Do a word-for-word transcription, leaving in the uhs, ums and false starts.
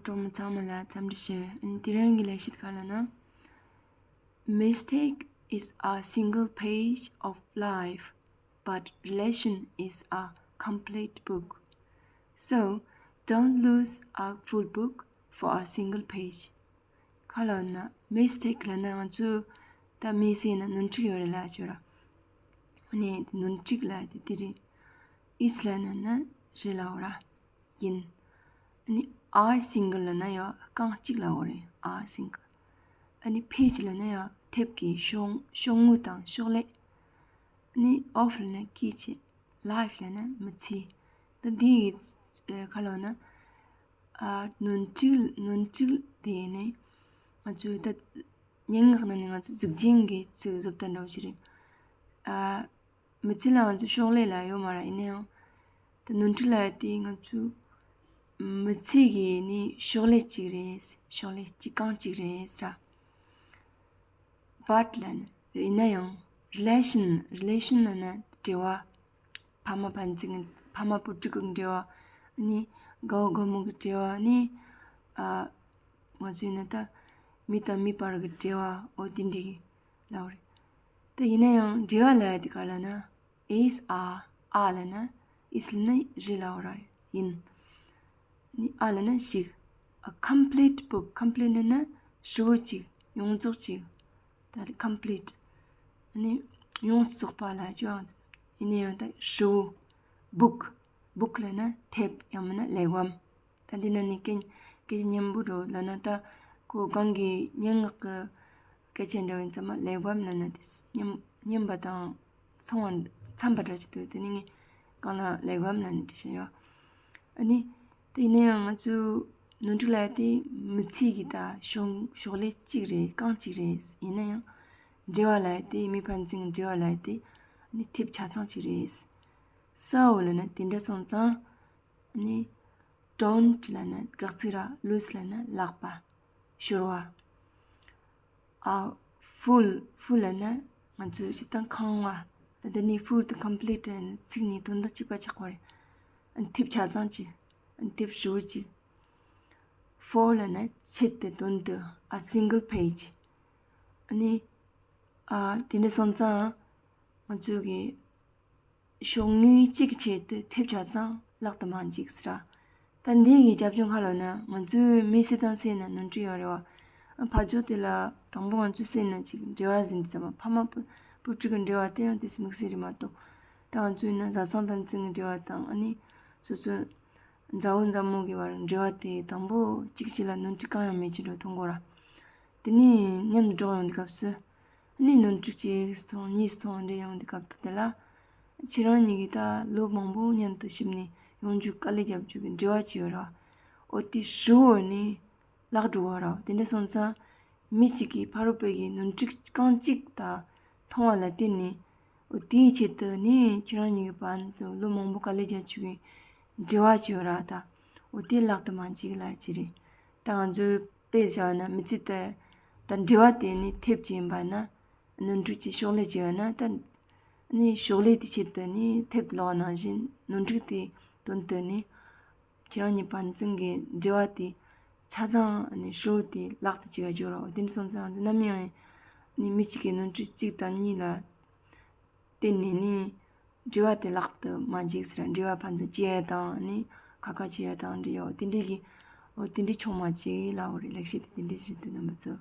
གྲོགས་མོ་ཚང་མ་ལ་འཚམས་འདྲི་ཞུ། ཨ་ནི་དེ་རིང་གི་ལས་གཞི་ག་ལ་ན། Mistake is a single page of life, but relation is a complete book. So, don't lose a full book for a single page. ག་ལ་ན། Mistake ལ་ན་ང་ཚོ་ད་མི་ཟེར་ན་ནོར་འཁྲུལ་ཡོད་རེད་ལབ་ཀྱི་ཡོད་ར། ཨ་ནི་ནོར་འཁྲུལ་ལབ་དེ་དེ་རེད། Is ལ་ན་ན་རེད་ལབ་ཡོད་ར། ཡིན། ཨ་ནི་a single ལབ་ན་ཡང་རྐང་གཅིག་ལབ་ཡོད་རེད། a single། ཨ་ནི་page ལབ་ན་ཡང་དེབ་ཀྱི་ཤོག་ཤོག་ངོས་དང་ཤོག་ལེབ། ཨ་ནི་of ལབ་ན་སྐད་ཆ། Life ལབ་ན་མི་ཚེ། ད་འདི་ཡི་ཨ་ག་ལ་ན། ཨ་ནོར་འཁྲུལ་ནོར་འཁྲུལ་དེ་ནི་ང་ཚོའི་ད་སྙན་ངག་ནང་ནས་ང་ཚོ་གཟུགས་ཅན་གྱི་ཚིག་བཟོ་ལྟ་འདྲ་བོ་ཞིག་རེད། ཨ་མི་ཚེ་ལ་ང་ཚོ་ཤོག་ལེབ་ལབ་ཡོད་མ་རེད། ཡིན་ན་ཡང་ད་ནོར་འཁྲུལ་ལབ་ཡ་དེ་ང་ཚོ་མི་ཚེ་གི་ནི་ཤོག་ལེབ་གཅིག་རེད། ཤོག་ལེབ་གཅིག་རྐང་གཅིག་རེད་ཟེར། But ལབ་ན་ཡིན་ན་ཡང་relation relation ལབ་ན་འབྲེལ་བ། ཕ་མ་ཕན་ཚུན་གྱི་ཕ་མ་བུ་ཕྲུག་གི་འབྲེལ་བ། ནི་དགའ་བོ་དགའ་མོ་གི་འབྲེལ་བ། ནི་ཨ་ང་ཚོའི་ནི་ད་མི་དང་མི་བར་གྱི་འབྲེལ་བ། འོ་དེ་འདྲ་གི་ལབ་པ་རེད། ད་ཡིན་ན་ཡང་འབྲེལ་བ་ལབ་ཡ་དེ་ག་ལབ་ན། Is a a ལབ་ན། Is ལབ་ན་རེད་ལབ་པ་ར་ཡིན། ནི་a ལབ་ན་ཞིག a complete book. Complete ལབ་ན་ཧྲིལ་བོ་གཅིག་ཡོངས་རྫོགས་གཅིག་ད་complete ནི་ཡོངས་རྫོགས་པ་ལ་ཅོ་ཡང་ཡིན་ན་ཡང་ད་ཧྲིལ་བོ། Book book ལབ་ན་དེབ་ཡང་མིན་ན་གླེགས་བམ། ད་འདི་ན་ནི་སྐད་སྐད་ཆ་སྙན་པོ་འགྲོ་ལབ་ན། ད་ཁོ་གང་གི་སྙན་ངག་གི་སྐད་ཆ་འདྲ་བོ་ཡིན་ཙང་མ་གླེགས་བམ་ལབ་ན་དེ་སྙན་སྙན་པ་དང་མཚུངས་པ་མཚམས་པ་འདྲ་ཅིག་འདུག་དེ་ནི་ངས་གང་ལ་གླེགས་བམ་ལབ་ནས་བྲིས་བཞག་ཡོད། ཨ་ནི་དེ་ཡིན་ན་ཡང་ང་ཚོས་ནོར་འཁྲུལ་ལབ་ཡ་དེ་མི་ཚེ་གི་ད་ཤོག་ཤོག་ལེབ་གཅིག་རེད། རྐང་གཅིག་རེད། ཡིན་ན་ཡང་འབྲེལ་བ་ལབ་ཡ་དེ་མི་ཕན་ཚུན་གྱི་འབྲེལ་བ་ལབ་ཡ་དེ་ནི་དེབ་ཆ་ཚང་གཅིག་རེད། So ལབ་ན་དེ་འདྲ་སོང་ཙང་ནི་don't ལབ་ན་དགག་ཚིག་ར། Lose ལབ་ན་བརླག་པ། ཤོར་བ། ཨ། Full full ལབ་ན་ང་ཚོས་སྤྱིར་བཏང་ཁང་བ། ད་འདི་ནི་full དང་complete ནི་ཚིག་གཉིས་དོན་དག་གཅིག་པ་ཆགས་པ་རེད། ཨ་ནི་དེབ་ཆ་ཚང་གཅིག་ཨ་ནི་དེབ་ཧྲིལ་བོ་གཅིག Full ལབ་ན་ཆེད་དུ་དོན་དུ། a single page ཨ་ནི་ཨ་དེ་འདྲ་སོང་ཙང་ང་ཚོས་གི་ཤོག་ངོས་གཅིག་གི་ཆེད་དུ་དེབ་ཆ་ཚང་བརླག་ཏུ་མ་འཇུག་ཟེར། ད་འདི་གི་རྒྱབ་ལྗོངས་ག་ལབ་ན། ང་ཚོས་མི་སུ་དང་སུ་ཡིན་ན་ནོར་འཁྲུལ་ཡོད་རེད་བ། ཕར་ཕྱོགས་དེ་ལ་དང་པོ་ང་ཚོས་སུ་ཡིན་ན་ཅིག་འབྲེལ་བ་ཟིན་ཙམ་པ། ཕ་མ་བུ་བུ་ཕྲུག་གི་འབྲེལ་བ་དེ་ཡང་དེ་སུ་དམིགས་བསལ་རེད་མ་གཏོགས། ད་ང་ཚོས་ཡིན་ན་བཟའ་ཚང་ཕན་ཚུན་གྱི་འབྲེལ་བ་དང་། ཨ་ནི་སོ་སོའི་མཛའ་བོ་མཛའ་མོ་གི་བར་འབྲེལ་བ་དེ་དང་པོ་གཅིག་གཅིག་ལ་ནོར་འཁྲུལ་གང་ཡང་མེད་ཀྱི་འགྲོ་མཐོང་གོ་ར། དེ་ནས་མཉམ་དུ་འགྲོགས་ཡོང་དུས་སྐབས་སུ། ཨ་ནི་ནོར་འཁྲུལ་གཅིག་སུ་མཐོང་གཉིས་སུ་མཐོང་འདྲ་ཡོང་དུས་སྐབས་དེ་ལ། ཁྱེད་རང་གཉིས་ཀྱིས་ད་ལོ་མང་པོ་མཉམ་དུ་བཞུགས་ནས་ཡོང་རྒྱུ་དཀའ་ལས་རྒྱབ་རྒྱུ་གི་འབྲེལ་བ་ཅིག་ཡོད་ར། འོ་དེ་ཧྲིལ་བོ་ནི་བརླག་འགྲོ་གི་ར། དེ་འདྲ་སོང་ཙང་མི་གཅིག་གིས་ཕ་རོལ་པོ་གི་ནོར་འཁྲུལ་རྐང་གཅིག་ད་མཐོང་བ་ལ་བརྟེན་ནས། འོ་དེའི་ཆེད་དུ་ནི་ཁྱེད་རང་གཉིས་ཀྱི་བར་དུ་ལོ་མང་པོ་དཀའ་ལས་རྒྱབ་རྒྱུ་གི་འབྲེལ་བ་ཅིག་ཡོད་ར། ད་འོ་དེ་བརླག་ཏུ་མ་འཇུག་ལབ་ཀྱི་རེད། ད་ང་ཚོས་དཔེ་བཞག་ན་མི་ཚེ་དེ་ད་འབྲེལ་བ་དེ་ནི་དེབ་ཅིག་ཡིན་པ་ན། ནོར་འཁྲུལ་གྱི་ཤོག་ལེབ་ཅིག་ཡོད་ན། ད་ནི་ཤོག་ལེབ་དེ་ཆེད་དུ་ནི་དེབ་དེ་ཀློག་པ་ནང་བཞིན་ནོར་འཁྲུལ་དེ་དོན་དུ་ནི་ཁྱེད་རང་གཉིས་བར་མཚམས་ཀྱི་འབྲེལ་བ་དེ་ཆ་ཚང་ནི་ཧྲིལ་བོ་དེ་བརླག་ཏུ་བཅུག་ག་འཇུག་རོགས། དེ་འདྲ་སོང་ཙང་ང་ཚོ་ནམ་ཡང་ནི་མི་གཅིག་གིས་ནོར་འཁྲུལ་གཅིག་དང་གཉིས་ལ་བརྟེན་ནས་ནི་འབྲེལ་བ་དེ་བརླག་ཏུ་མ་འཇུག་ཟེར། འབྲེལ་བ་ཕན་ཚུན་བཅད་ཡ་དང་ནི་ཁ་ཁ་བྱེད་ཡ་དང་འདྲ་ཡོད། དེ་འདྲའི་གི་འོ་དེ་འདྲའི་ཆུང་མ་ཅིག་ལབ་པ་རེད། ལེགས་བཤད་དེ་དེ་འདྲའི་ཞིག་འདུག་རྣམ་པ་ཚོ།